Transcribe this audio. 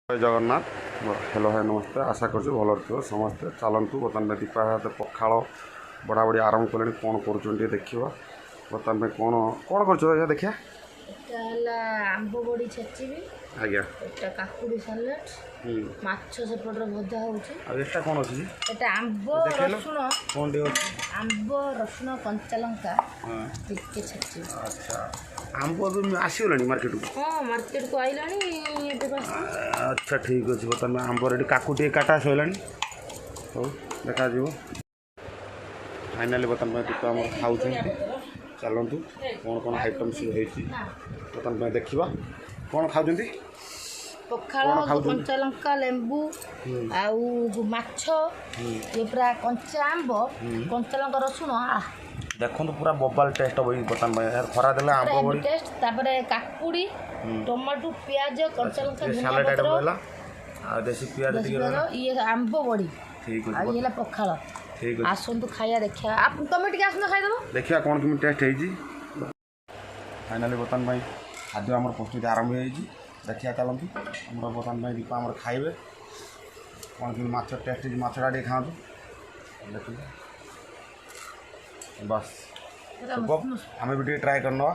ଜୟ Jagannath. Hello, ହାଏ, ନମସ୍ତେ। ଆଶା କରୁଛି ଭଲରେ ଥିବ ସମସ୍ତେ। ଚାଲନ୍ତୁ, ବର୍ତ୍ତମାନ ପାଇଁ ଦୀପା ହାତେ ପଖାଳ ବଢ଼ାବଢ଼ି ଆରମ୍ଭ କଲେଣି। କ'ଣ କରୁଛନ୍ତି ଟିକେ ଦେଖିବା। ବର୍ତ୍ତମାନ ପାଇଁ କ'ଣ କ'ଣ କରୁଛ ଆଜ୍ଞା, ଦେଖିବା। ଏଟା ହେଲା ଆମ୍ବ ବଡ଼ି ଛେଚିବି। ଏଟା କାକୁଡ଼ି ସାଲାଡ଼। ମାଛ ସେପଟରେ ଭଜା ହେଉଛି। ଆଉ ଏଟା କ'ଣ ଅଛି? ଏଟା ଆମ୍ବ ଦେଖେଇଲ। ରସୁଣ। କ'ଣ ଟିକେ ଅଛି? ଆମ୍ବ, ରସୁଣ, କଞ୍ଚା ଲଙ୍କା ଟିକେ ଛେଚିବି। ଆଚ୍ଛା, ଆମ୍ବ ଏବେ ଆସିଗଲାଣି ମାର୍କେଟକୁ? ହଁ, ମାର୍କେଟକୁ ଆଇଲାଣି ଏବେ ବାସ। ଆଚ୍ଛା, ଠିକ୍ ଅଛି। ବର୍ତ୍ତମାନ ଆମ୍ବ ରେଡ଼ି, କାକୁଡ଼ି ଟିକେ କାଟା ସରିଲାଣି। ହଉ, ଦେଖାଯିବ। ଫାଇନାଲି ବର୍ତ୍ତମାନ ପାଇଁ ଦୀପା ଆମର ଖାଉଛନ୍ତି। ଚାଲନ୍ତୁ, କ'ଣ କ'ଣ ଆଇଟମ୍ ସବୁ ହେଇଛି ବର୍ତ୍ତମାନ ପାଇଁ ଦେଖିବା। କ'ଣ ଖାଉଛନ୍ତି? ପଖାଳ। କ'ଣ ଖାଉଛନ୍ତି? କଞ୍ଚା ଲଙ୍କା, ଲେମ୍ବୁ ଆଉ ମାଛ। ଇଏ ପୁରା କଞ୍ଚା ଆମ୍ବ, କଞ୍ଚା ଲଙ୍କା, ରସୁଣ। ଦେଖନ୍ତୁ, ପୁରା ବବାଲ ଟେଷ୍ଟ ହେବ ଏଇ ବର୍ତ୍ତମାନ ପାଇଁ। ଏହା ଖରା ଦେଲେ ଆମ୍ବ ବଡ଼ି ଟେଷ୍ଟ। ତାପରେ କାକୁଡ଼ି, ଟମାଟୋ, ପିଆଜ, କଞ୍ଚା ଲଙ୍କା, ଧନିଆ ସାଲାଡ଼ ପତ୍ର। ଆଇଟମ୍ ରହିଲା ଆଉ ଦେଶୀ ପିଆଜ ଦେଶୀ ଟିକେ ପିଆଜ, ରହିଲା। ଇଏ ଆମ୍ବ ବଡ଼ି। ଠିକ୍ ଆଉ ଅଛି। ଇଏ ହେଲା ପଖାଳ। ଠିକ୍ ଅଛି। ଆସନ୍ତୁ, ଖାଇବା ଦେଖିବା। ତମେ ଟିକେ ଆସନ୍ତୁ, ଖାଇଦେବ। ଦେଖିବା କ'ଣ କେମିତି ଟେଷ୍ଟ ହେଇଛି। ଫାଇନାଲି ବର୍ତ୍ତମାନ ପାଇଁ ଖାଦ୍ୟ ଆମର ପ୍ରସ୍ତୁତି ଆରମ୍ଭ ହେଇଯାଇଛି। ଦେଖିବା ଚାଲନ୍ତୁ। ଆମର ବର୍ତ୍ତମାନ ପାଇଁ ଦୀପା ଆମର ଖାଇବେ। କ'ଣ କେମିତି ମାଛ ଟେଷ୍ଟ ହେଇଛି, ମାଛଟା ଟିକେ ଖାଆନ୍ତୁ। ଦେଖନ୍ତୁ, ବାସ୍। ଆମେ ବି ଟିକେ ଟ୍ରାଏ କରିନେବା।